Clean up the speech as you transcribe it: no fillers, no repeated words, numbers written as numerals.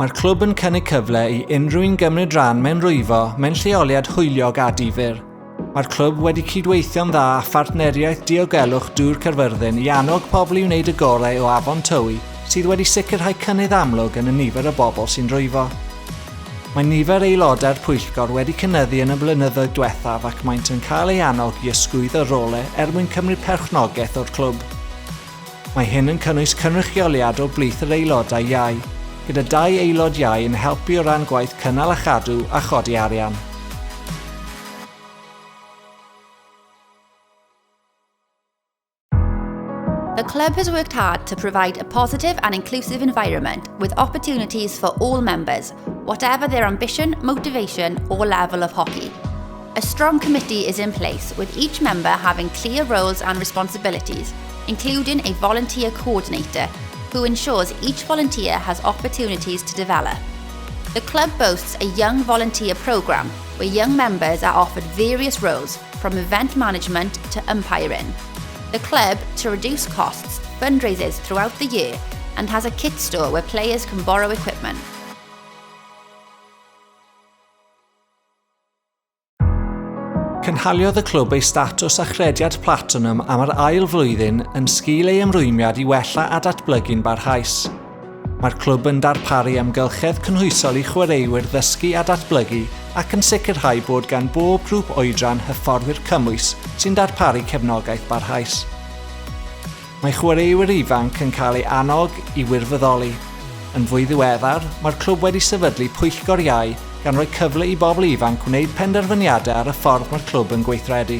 Mae'r clwb yn cynnig cyfle i unrhyw un gymryd rhan mewn rwyfo mewn lleoliad hwyliog a difyr. Mae'r clwb wedi cydweithio'n dda â Phartneriaeth Diogelwch Dŵr Caerfyrddin i annog pobl i wneud y gorau o Afon Tywi sydd wedi sicrhau cynnydd amlwg yn y nifer o bobl sy'n rwyfo. Mae nifer aelodau'r pwyllgor wedi cynyddu yn y blynyddoedd diwethaf ac maent yn cael eu annog i ysgwyddo rolau er mwyn cymryd perchnogaeth o'r clwb. Mae hyn yn cynnwys cynrychioliad o blith yr aelodau iau, gyda dau aelod iau yn helpu o ran gwaith cynnal a chadw a chodi arian. The club has worked hard to provide a positive and inclusive environment with opportunities for all members, whatever their ambition, motivation or level of hockey. A strong committee is in place, with each member having clear roles and responsibilities, including a volunteer coordinator who ensures each volunteer has opportunities to develop. The club boasts a young volunteer programme where young members are offered various roles from event management to umpiring. The club, to reduce costs, fundraises throughout the year and has a kit store where players can borrow equipment. Cynhaliodd y clwb ei statws achrediad platinwm am yr ail flwyddyn yn sgil ei ymrwymiad i wella a datblygu'n barhaus. Mae'r clwb yn darparu amgylchedd cynhwysol i chwaraewyr ddysgu a datblygu ac yn sicrhau bod gan bob grŵp oedran hyfforddwyr cymwys sy'n darparu cefnogaeth barhaus. Mae chwaraewyr ifanc yn cael ei annog i wirfoddoli. Yn fwy ddiweddar, mae'r clwb wedi sefydlu pwyllgor iau gan roi cyfle i bobl ifanc wneud penderfyniadau ar y ffordd mae'r clwb yn gweithredu.